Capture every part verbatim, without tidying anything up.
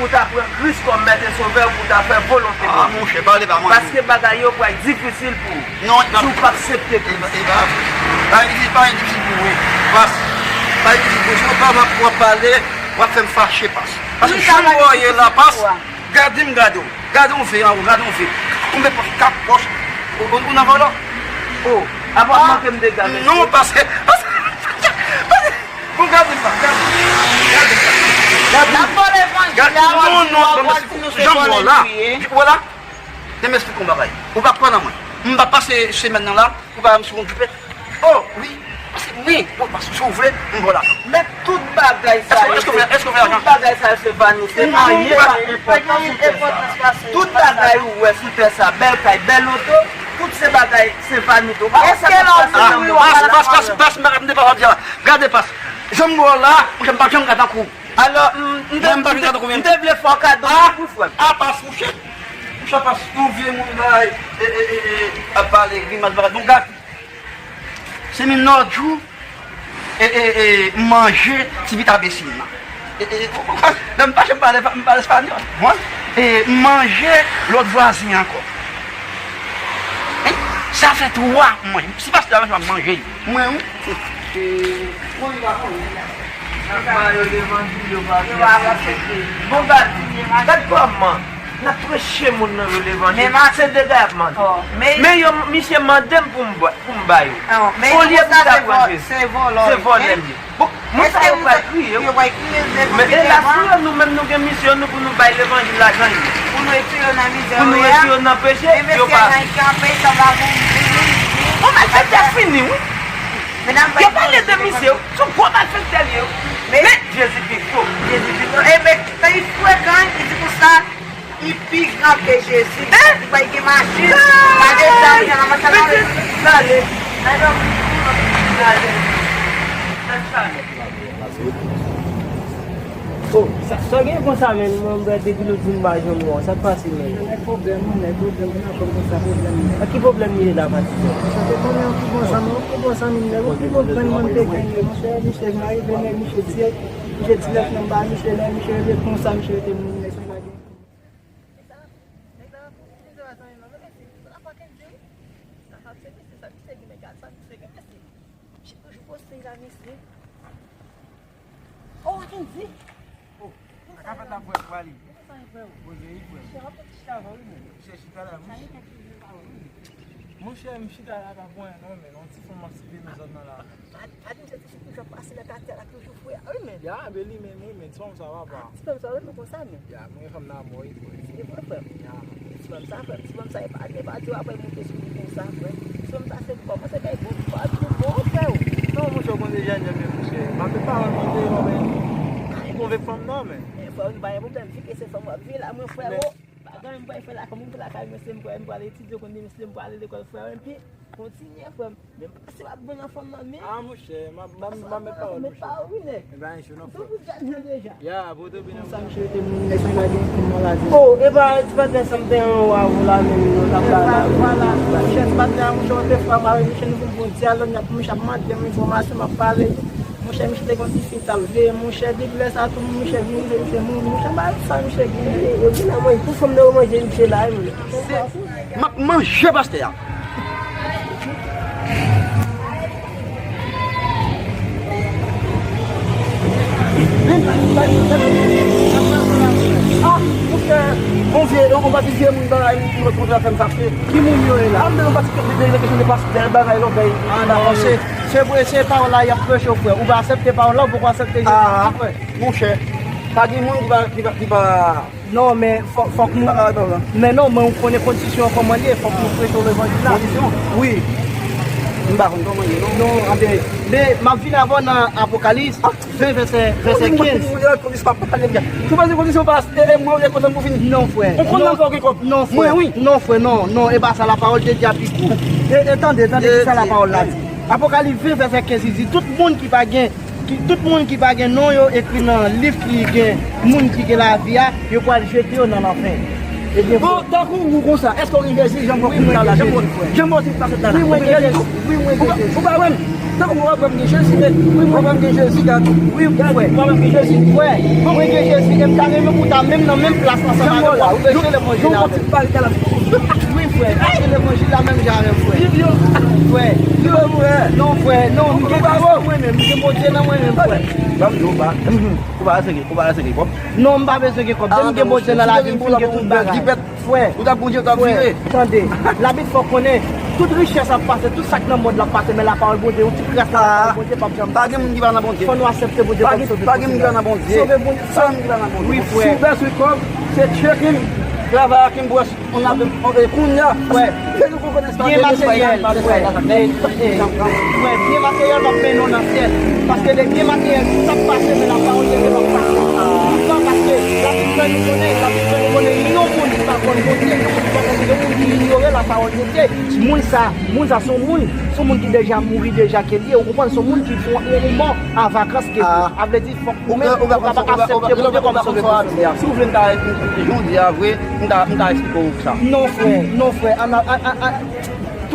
pou w ta pran Kris kòm Mèt e Sovè, pou w ta fè volonte Bondye. Paske bagay yo pral difisil pou ou si w p ap aksepte Kris. Non, e pa vre. Bagay difisil, bagay difisil pou mwen. Pas, bagay difisil pou mwen. Si w pa w ap pale, w ap fè m fache, Pas. Paske jan m wè w ye la, Pas, gade m, gade w. Gade yon ve anwo, gade yon ve. Konbyen pòch? Kat pòch. Ou, ou, ou nan vòlò? Oh, apa w ap manke m dega, mesye? Non, paske, paske, paske, bon, gade m la, gade m, gade m la. Gade m. N ap vòlè levanjil la, w ap di nou, w ap di nou se vòlè nou ye. Jan m wè w la, ou wè la, men m esplike yon bagay. Ou pa kwè nan mwen. M pa pase semèn nan la, ou pa wè m sou yon jipèt. Oh, wi. Wi. Bon, paske si w vle, m ba w lajan. Men tout bagay sa yo, tout bagay sa yo se vanite. Anyen pa enpòtan sou tè sa. Tout bagay ou wè sou tè sa, bèl kay, bèl oto, tout se bagay, se vanite. Ou pa wè sa k ap pase nan mond la? Pas, Pas, Pas, Pas, m pa, m te pa wap di la. Gade, Pas. Jan m wè w la, m pa janm gade tankou w. Alò, m, m te, m te, m te vle fè w kado pou frè m. Ah, Pas, mouche. Mouche, Pas, yon vye moun bay, e, e, e, e, ap pale, grimas, bagay. Bon, gade. Se menm lòt jou, e, e, e, m manje ti pita besin nan. E, e, lè m fache, m pale, m pale espanyòl. E, m manje lòt vwazen ankò. Sa fè twa mwen. Si pastè a manje, m ap manje. Mwen, wi. Bon, gad, gad kòman n ap preche moun nan yo levanjil. Se dega y ap mande. Men yo, misye mande m pou m ba, pou m ba yo. Olye pou ta pran Jezi. Se vòlè m ye. Bon, moun sa yo pral kriye, wi. Men elas pou yo, nou menm nou gen misyon nou pou nou bay levanjil la, gang yo. Pou nou retire yo nan mizè yo ye a. Pou nou retire yo nan peche, yo pa. Bon, malfektè fini, wi. Yo pale de misye, wi. Se yon gwo malfektè li ye, wi. Men Jezi pi gwo. Jezi pi gwo. E men, tan li frekan, li di konsa, li pi gran ke Jezi. Li bay gen maji. Pa gen zam, li nan machann. Gade. Gade. Oh, sa, sa gen konsa menm, mwen, mwen, depi lòt jou m pa janm wè w, sa k pase menm? Nèg pwoblèm, wi, nèg pwoblèm, mwen nan fòm konsa, pwoblèm, nèg. A ki pwoblèm li ye la, patizan? Sa te konnen yon pi bon zanmi, yon pi bon zanmi m, nèg, yon pi bon grann mwen m te gen, nèg, monchè, misye vin arive, nèg, misye dirèk, misye dirèk nan ba, misye lè, misye rete konsa, misye rete moun, nèg, sa pa gen. Nèg la, nèg la, nèg la, zanmi m nan, men mesye, sa pa kenbe, wi. Sa pa kenbe, se sa misye gen, nèg la, sa misye gen, mesye. Misye toujou poste la, mesye. Oh, Kendy! Oh, sa ka fèt la, frè, frè li. Poze wi, frè. Misye, w ap chita avè w, wi, men. Misye chita la, wi. Monchè, m chita la, pa pou anyen, non, men yon ti fanm ap sipe nan zòn nan la. Pa, pa di m se ti fi toujou ap pase nan katye a la toujou frè a wi men. Ya, men li menm wi men, ti fanm sa papa. Ti fanm sa renmen konsa men. Ya, mwen fanm nan mò wi frè. Se vre frè m. Ya. Ti fanm sa frè m, ti fanm sa e pa gen pa di w apre moute sou li konsa frè m. Ti fanm sa se kòmanse bay bon pa di bon frè w. Non monchè, w konn deja nèg men monchè. M ap fè pawòl monte yo men. Li konvenk fanm nan men. Men frè w nou pa gen pwoblèm, vi ke se fanm w ap viv la mwen frè w. Bagay m pral fè lakay mwen, m fè lakay mwen, se m pral, m pral etidye, w konn demen se m pral lekòl frè m, epi kontinye frè m. Men m pase w ap jwenn nan fanm nan men. Ah monchè, m ap, m ap, m ap met pawòl monchè. Met pawòl wi nèg. E pa anyen cho non frè. Tou pou djaz nan deja. Ya, pou tou byen. Konsa misye rete moun nèg sa pa gen pou maladi. Oh, e pa ti patnè sa m te an wa ou la menm nou t ap pale. Vwala, monchè ti patnè a monchè w te fwa m avè misye nou vin fè yon dyalòg, n ap misye ap mande m enfòmasyon, m ap pale. Monchè, misye te gon ti fi t ap veye, monchè, depi lè sa tou, monchè, vin rive, misye mouri, monchè, ba sa misye gen. Yo vin nan manje, pou fanm nan yo manje, misye la, wi. Se, m ap manje pastè a. Ah, monchè, yon vye, yon pati vye moun bagay, moun ki kontra fè m fache. Ki moun yo ye la? Ah, m te yon pati vye, vye kesyon de pastè, bagay lòbèy. Ah, non, se, Se vre, se pawòl la y ap preche w, frè. Ou pa aksepte pawòl la, ou poko aksepte Jezi, frè. Monchè, pa gen moun ki pa, ki pa, ki pa. Non, men fò, fòk nou. Men non, men ou konnen kondisyon an kòman l ye, fòk nou preche w levanjil la. Kondisyon? Wi. M pa konn kòman l ye, non. Non, anben, men m ap vin avè w nan Apokalis ven, vèsè, vèsè kenz. Ou pa di kondisyon pa, e, e, mwen, ou lè kontan pou fini. Non, frè. Ou konn nan kò gen kòb. Non, frè. Mwen, wi. Non, frè, non, non, e pa sa, lapawòl de Dye a pi gwo. E, e, tande, tande, kisa lapawòl la di. Apokalis ven, vèsè kenz, li di, tout moun ki pa gen, ki, tout moun ki pa gen non yo ekri nan liv ki gen moun ki gen lavi a, yo pral jete yo nan lanfè. Ebyen, bon, tankou ou konsa, èske w gen Jezi? Jan m wè w konsa la, jan m wè, jan m wè w ti pase la. Wi, mwen gen Jezi. Wi, mwen gen Jezi. Ou pa, ou pa wè m? Tankou w wè m gen Jezi, men, wi, mwen wè m gen Jezi, gad. Wi, frè. Mwen wè m gen Jezi. Frè, mwen gen Jezi, e m ta renmen pou w ta menm nan menm plas ansanm avè m. Jan m wè w la, ou bezwen levanjil la. Wi, frè, pase levanjil la menm jan avè m, frè. Frè. Non, frè, non, m gen Kris nan mwen menm, m gen Bondye nan mwen menm, frè. Ban m di w, ou pa, ou pa bezwen gen, ou pa bezwen gen kòb. Non, m pa bezwen gen kòb. Depi m gen Bondye nan lavi m, m fin gen tout bagay. Frè, ou t ap Bondye, ou t ap vire. Tande, Labib fè w konnen, tout richès ap pase, tout sa k nan mond la ap pase, men lapawòl Bondye, yon ti kras nan lapawòl Bondye p ap janm pase. Pa gen moun ki pa nan Bondye. Fò nou aksepte Bondye kòm Sovè pèsonèl. Pa gen moun ki pa nan Bondye. Sove Bondye. Wi, frè. Si w bezwen kòb, se tcheke m, travay ak m, bwè. On a, on, e, kounye a, frè, fè nou konn konesans de byen materyèl, frè. E, e, frè, byen materyèl p ap mennen w nan syèl. Paske de byen materyèl, sa k pase, men lapawòl de Dye p ap pase. Poukisa? Paske Labib fè nou konnen, Labib fè nou konnen, ni yon moun ki pa konn Bondye, ni yon moun ki pa konn Bondye, yon moun ki inyore lapawòl de Dye. Moun sa, moun sa se yon moun, se yon moun ki deja mouri deja ke li ye, ou konprann, se yon moun ki fè yon mò an vakans ke li. A vle di, fòk ou menm, ou kapab aksepte Bondye kòm Sovè pèsonèl. Si w vle m ta, jodi a vre, m ta, m ta eksplike w sa. Non, frè, non, frè. An, an, an, an,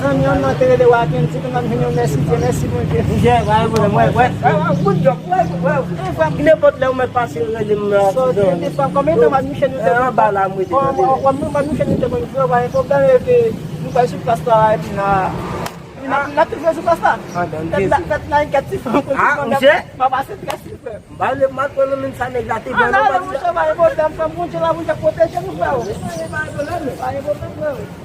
zanmi an nan te rele Waken, di nou n ap jwenn yon mèsi, Dye mèsi, Bondye. Monchè, pa gen pwoblèm, wè, wè, wè, wè, good job, wè, wè, wè. Nenpòt lè ou mèt pase, rele m nan. Sòti, depi kòm etan Mad Michel nou te konn, anba la, mwen te konn, mwen te konn jwe, pa gen pwoblèm, epi nou pral sou plas la, epi n a, n a, n a toujou sou plas la. Fèt la, fèt la, yon gad ti fanm, ah, monchè, m a pase trè silvè. M pa vle m ap pran nan menm sa nèg la te ban nan, monchè, pa gen pwoblèm, frè m, Bondye la, Bondye ap pwoteje nou, frè. Pa gen pwoblèm, frè.